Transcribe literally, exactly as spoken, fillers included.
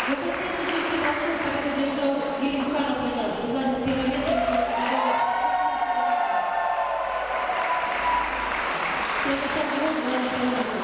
Вот и следующий чемпионат победу одержал Гелимханов Айназ, занял первое место. Тридцать герой, занял первое место.